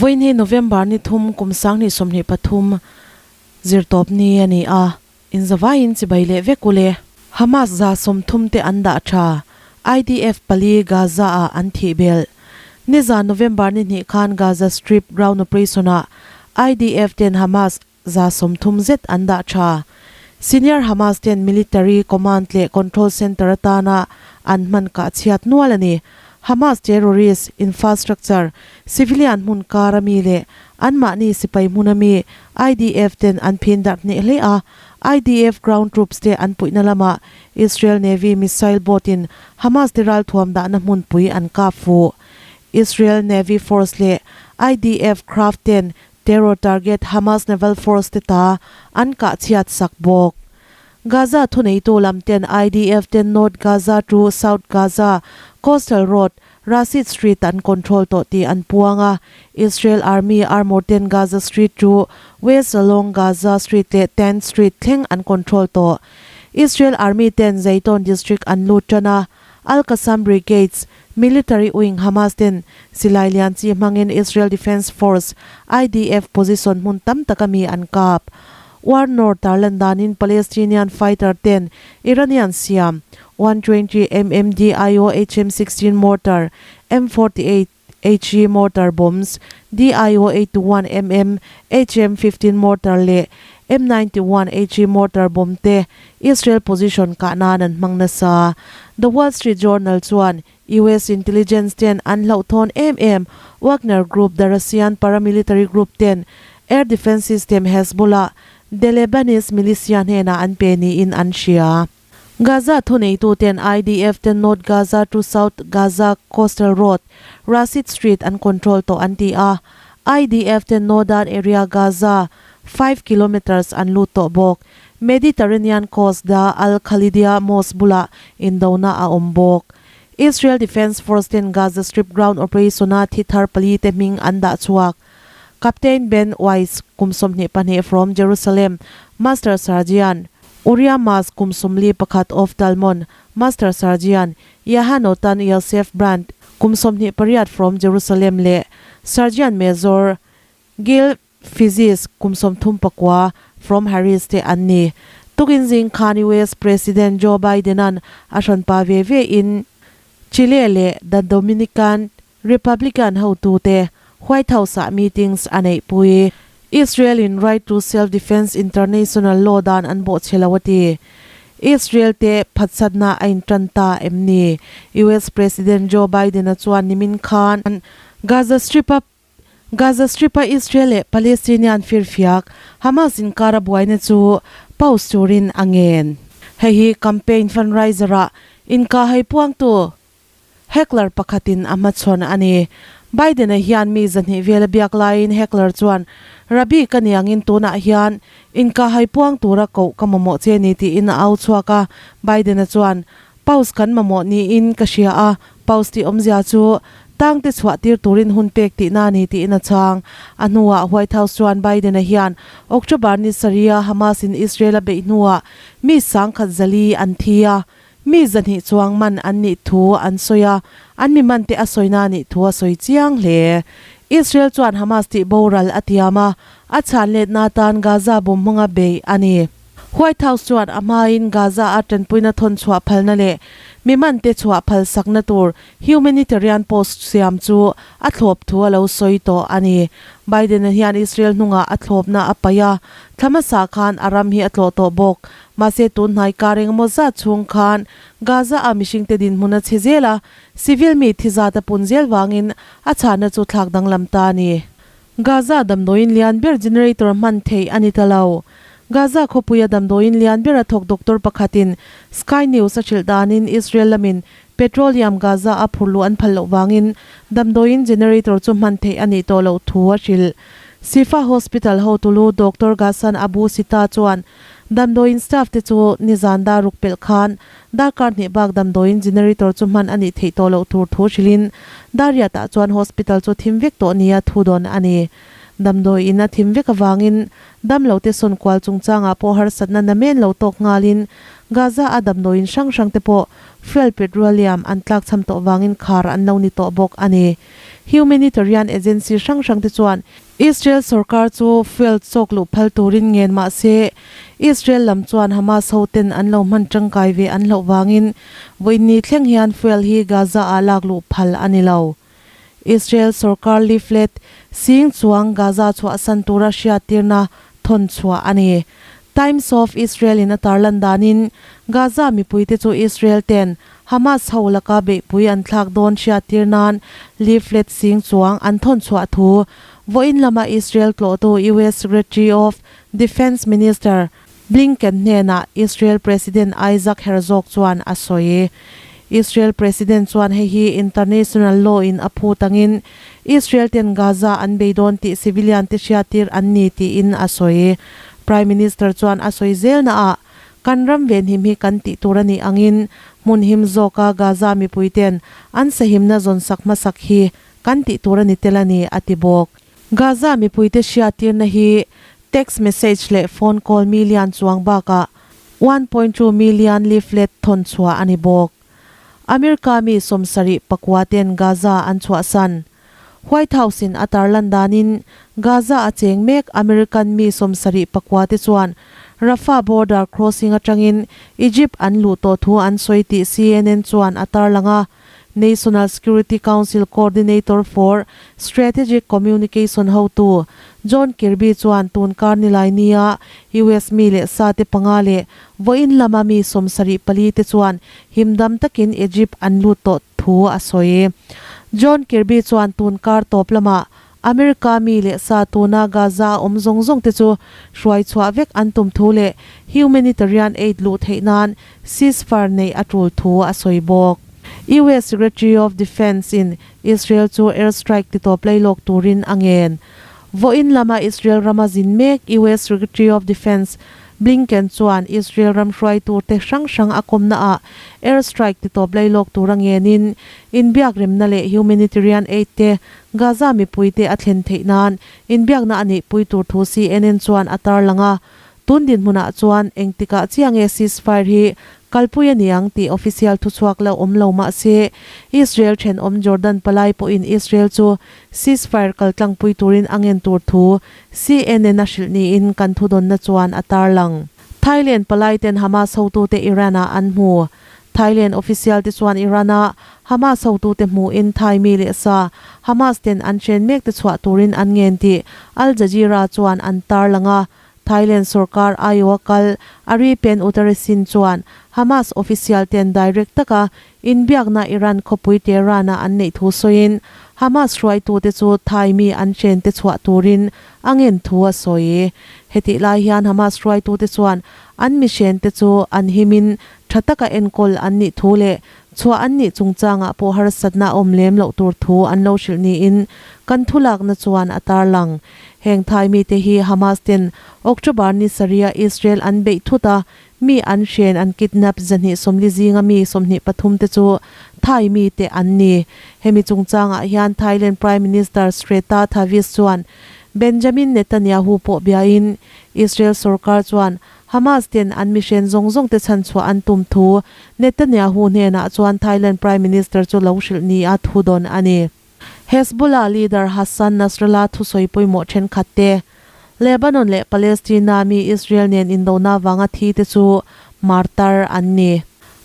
Vawiin hi November ni thum kum 2023 zirtawp ni a ni a, inzavaiin chibai leh vek u le. Hamas 30 te an dah tha, IDF pali Gaza ah an thih belh. Nizan November ni hnih khan Gaza Strip ground operation ah IDF ten Hamas 30 zet an dah tha. Senior Hamas ten military command leh control center atana an hman kah chhiat nual a ni. Hamas terrorist infrastructure, civilian hmun kar ami leh anmahni sipai hmun ami IDF ten an phin darh hneh hle a. IDF ground troops te an puihna lamah Israel Navy missile boat in Hamas te ralthuam dahna hmunpui an kap fuh. Israel Navy force leh IDF craft ten Terror target Hamas naval force te ta an kah chhiat sak bawk. Gaza thuneitu lam ten IDF ten North Gaza to South Gaza coastal road, Rashid Street an control tawh tih an puang a. Israel Army armour ten Gaza Street to West along Gaza Street leh Tenth Street thleng an control tawh. Israel Army ten Zaytoun district an lut tan a. Al-Qassam Brigades, military wing Hamas ten silai lian chi hmangin Israel Defense Force, IDF, position hmun tam taka mi an kap. War North tarlan danin Palestinian fighter ten Iranian siam 120 mm DIO HM-16 mortar, M48 HE mortar bombs, DIO 81 mm HM-15 mortar leh M91 HE mortar bomb te Israel position kah nan an hmang nasa. The Wall Street Journal chuan US intelligence ten an hlauhthawn em em Wagner Group the Russian paramilitary group ten air defence system Hezbollah the Lebanese militia hnenah an pe niin an hria. Gaza thuneituten IDF ten North Gaza to South Gaza coastal road, Rashid Street an control tawh an ti a. IDF ten Northern Area Gaza 5 kilometres an lut tawh bawk. Mediterranean coast da Al Khalidiya Mosque bulah indona a awm bawk. Israel Defence Force ten Gaza Strip ground operation-a thi thar pali te hming an dah chhuak. Captain Ben Weiss, kum 22 from Jerusalem, Master Sergeant Uriah Mas, kum 41 of Talmon, Master Sergeant Yehanotan Yosef Brandt, kum 28 from Jerusalem leh Sergeant Major Gil Fizis, kum 34 from Harris te an ni. Tukin zing khan US President Joe Biden-a'n a hranpa ve ve in Chile leh the Dominican Republican hotute White House-ah meetings a neihpui. Israel in right to self-defence international law dan an bawh che lo a ti. Israel te phatsatna a intan ta em ni? US President Joe Biden-a chuan nimin khan Gaza Strip-a Gaza Strip-a Israel leh Palestinian firfiak Hamas inkar a buaina chu pause turin a ngen. Hei hi campaign fundraiser-ah inkahhai puangtu Heckler pakhatin a hmachhawn a ni. Biden-a hian mi 200 vel a biak laiin Heckler chuan, Rabbi ka niangin tunah hian inkahhai puang tura koh ka mamawh che ni tiin a au chhuak a. Biden-a chuan, Pause kan mamawh niin ka hria a, pause tih awmzia chu tangte chhuah tir turin hun pek tihna a ni tiin a chhang. A hnuah White House chuan Biden-a hian October ni sarih-a Hamas-in Israel a beih hnuah mi 1,400 an thi a, Mi 200 chuang man an nih thu an sawi a, an mi man te a sawina nih thu a sawi chiang hle. Israel chuan Hamas tih boral a tiam a, a chhan letna atan Gaza bawm hmanga beih a ni. White House chuan a hmain Gaza a tanpuina thawn chhuah phalna leh mi man te chhuah phal sakna tur humanitarian post siam chu a thlawp thu a lo sawi tawh a ni. Biden-a hian Israel hnungah a thlawpna a paih a, thla hmasa khan a ram hi a tlawh tawh bawk. Mahse tun hnai kar engemaw zat chhung khan Gaza a mihringte dinhmun a chhe zel a, civil mi thi zat a pun zel vangin a chhanna chu thlak danglam ta a ni. Gaza damdawiin lian ber generator hman theih a ni ta lo. Gaza khawpuia damdawiin lian ber a thawk doctor pakhatin Sky News a hrilh danin Israel lamin petroleum Gaza a phur luh an phal loh vangin damdawiin generator chu hman theih a nih tawh loh thu a hrilh. Shifa Hospital hotulu Doctor Ghassan Abu Sita chuan Damdawiin staff te chu nizan dar ruk pelh khan darkar hnih bak damdawiin generator chu hman a nih theih tawh loh tur thu hrilhin Dariat-ah chuan hospital chu thim vek tawh nia thu dawn a ni. Damdawiin a thim vek avangin damlo te sawn kual chungchangah pawh harsatna namen lo tawk nghalin Gaza-a damdawiin hrang hrang te pawh fuel petroleum an tlakchham tawh vangin khar an lo ni tawh bawk a ni. Humanitarian agency hrang hrang te chuan Israel sorkar chu fuel chawk luh phal turin ngen mah se, Israel lam chuan Hamas ho ten an lo hman tangkai ve an hlauh vangin vawiinni thleng hian fuel hi Gaza ah lak luh phal a ni lo. Israel sorkar leaflet sing chuang Gaza chhuahsan tura hriattirna thawn chhuah a ni. Times of Israel in a tarlan danin Gaza mipuite chu Israel ten Hamas ho laka beihpui an thlak dawn hriattir nan leaflet sing chuang an thawn chhuah thu vawiin lama Israel tlawhtu US Secretary of Defence Minister Blinken hnenah Israel President Isaac Herzog chuan a sawi. Israel President chuan hei hi international law in a phut angin Israel ten Gaza an bei dawn tih civilian te hriattir an ni tiin a sawi. Prime Minister chuan a sawi zelnaah kan ram venhim hi kan tih tur a nih angin hmun him zawka Gaza mipui ten an sahimna zawn sak hmasak hi kan tih tur a ni tel a ni, a ti bawk. Gaza mipuite hriattirna hi text message leh phone call million chuang bakah 1.2 million leaflet thawn chhuah a ni bawk. America mi 74 ten Gaza an chhuahsan. White House in a tarlan danin Gaza a cheng mek American mi 79 te chuan Rafah border crossing atangin Egypt an luh tawh thu an sawi tih CNN chuan a tarlang a. National Security Council Coordinator for Strategic Communication hotu John Kirby chuan tun kar nilai nia US mi leh sa te panga leh vawiin lama mi 74 te chuan himdam takin Egypt an lut tawh thu a sawi. John Kirby chuan tun kar tawp lama America mi leh sa tuna Gaza awm zawng zawng te chu hruai chhuah vek an tum thu leh humanitarian aid luh theih nan ceasefire neih a tul thu a sawi bawk. US Secretary of Defence in Israel chu airstrike titawp lailawk turin a ngen. Vawiin lama Israel rama zin mek US Secretary of Defence Blinken chuan Israel ram hruai tur te hrang hrang a kawmna ah airstrike titawp lailawk tur a ngenin inbiak remna leh humanitarian aid te Gaza mipui te a thlen theih nan inbiakna a neihpui tur thu CNN chuan a tarlang a. Tun dinhmunah chuan engtikah chiah nge ceasefire hi kalpui a ni ang tih official thuchhuak la awm lo mah se, Israel thenawm Jordan palai pawhin Israel chu ceasefire kaltlangpui turin a ngen tur thu CNN a hrilh niin kan thudawnna chuan a tarlang. Thailand palai ten Hamas hotute Iran-ah an hmu. Thailand official te chuan Iran-a Hamas hotute hmuhin Thai mi leh sa Hamas ten an hren mek te chhuah turin an ngen tih Al Jazeera chuan an tarlang a. Thailand sorkar aiawha kal Aripen Uttaresin chuan Hamas official ten direct taka inbiakna Iran khawpui Tehran-ah an neih thu sawiin Hamas hruaitute chu Thai mi an hren te chhuah turin a ngen thu a sawi. Hetih lai hian Hamas hruaitute chuan an mi hren te chu an himin tha taka enkawl an nih thu leh chhuah an nih chungchangah pawh harsatna a awm lem loh tur thu an lo hrilh niin kan thulakna chuan a tarlang. Heng Thai mite hi Hamas ten October ni sarih a Israel an beih thut a, mi an hren an kidnap 240 zinga mi 23 te chu Thai mite an ni. Hemi chungchangah hian Thailand Prime Minister Srettha Thavis chuan Benjamin Netanyahu pawh biain Israel sorkar chuan Hamas ten an mihren zawng zawng te chhan chhuah an tum thu Netanyahu hnenah chuan Thailand Prime Minister chu lo hrilh ni a thu dawn a ni. Hezbollah leader Hassan Nasrallah thusawi pawimawh thenkhat te, Lebanon leh Palestina mi Israel nen indona vanga thi te chu martar an ni.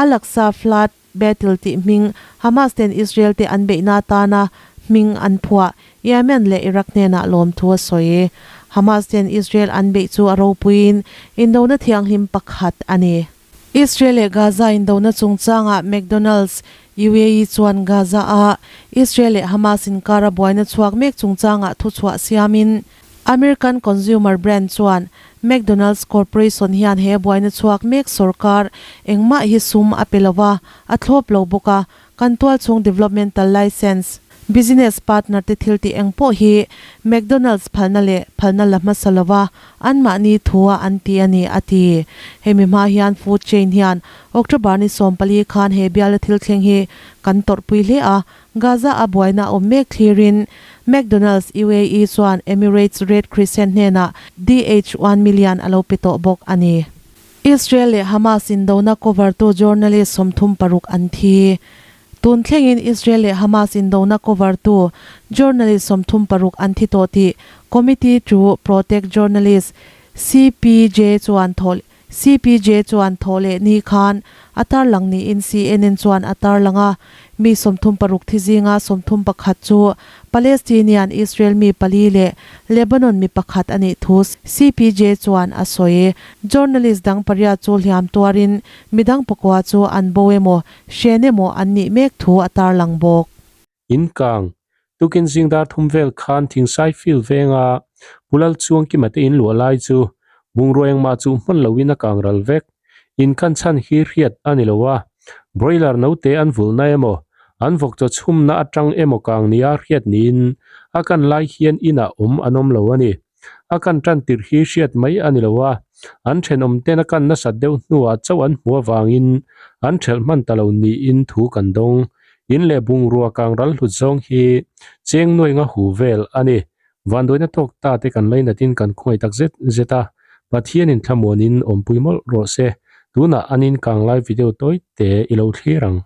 Al-Aqsa Flood Battle tih hming Hamas ten Israel te an beihna atana hming an phuah Yemen leh Iraq hnenah lawmthu a sawi. Hamas ten Israel an beih chu a ropuiin indona thianghlim pakhat a ni. Israel leh Gaza indona chungchangah McDonald's UAE chuan Gaza-a Israel leh Hamas inkara buaina chhuak mek chungchangah thuchhuah siamin American consumer brand chuan McDonald's Corporation hian he buaina chhuak mek sorkar engmah hi sum a pe lo a, a thlawp lo bawk a, kan tualchhung developmental license, business partner te thil tih eng pawh hi McDonald's phalna leh phalna la hmasa lo a, anmahni thua an ti a ni, a ti. Hemi hma hian food chain hian October ni 14 khan he biala thil thleng hi kan tawrhpui hle a, Gaza a buaina awm mek thlirin McDonald's UAE chuan Emirates Red Crescent hnenah DH 1 million a lo pe tawh bawk a ni. Israel leh Hamas indona cover tu journalist 36 an thi. Tun thlengin Israel leh Hamas indona cover tu journalist 36 an thi tawh tih Committee to Protect Journalists, CPJ, chuan thaw CPJ chuan thaw leh ni khan a tarlang niin CNN chuan a tarlang a. Mi 36 thi zinga 31 chu Palestinian Israel mi pali leh Lebanon mi pakhat a nih thu CPJ chuan a sawi. Journalist dang pariat chu hliam tuarin midang pakua chu an bo emaw hren emaw an nih mek thu a tarlang bawk. In kang, tukin zing dar thum vel khan Thingsai field venga Pulal chuang kima te in luah lai chu bungrua engmah chu hman loin a kang ral vek. In kan chhan hi hriat a ni lo a, broiler note an vulhna emaw, an vawk chaw chhumna atang emaw kang nia hriat niin a kan lai hian inah awm an awm lo a ni. A kan tan tirh hi hriat mai a ni lo a, an thenawm ten a kan nasat deuh hnuah chauh an hmuh avangin an thelh hman ta lo niin thu kan dawng. In leh bungrua kang ral hlut zawng hi cheng nuai nga hu vel a ni. Vanduaina tawk ta te kan lainatin kan khawngaih tak zet zet a, Pathianin thlamuanin awmpui mawlh rawh se. Tunah an in kang lai video tawi te i lo thlir ang.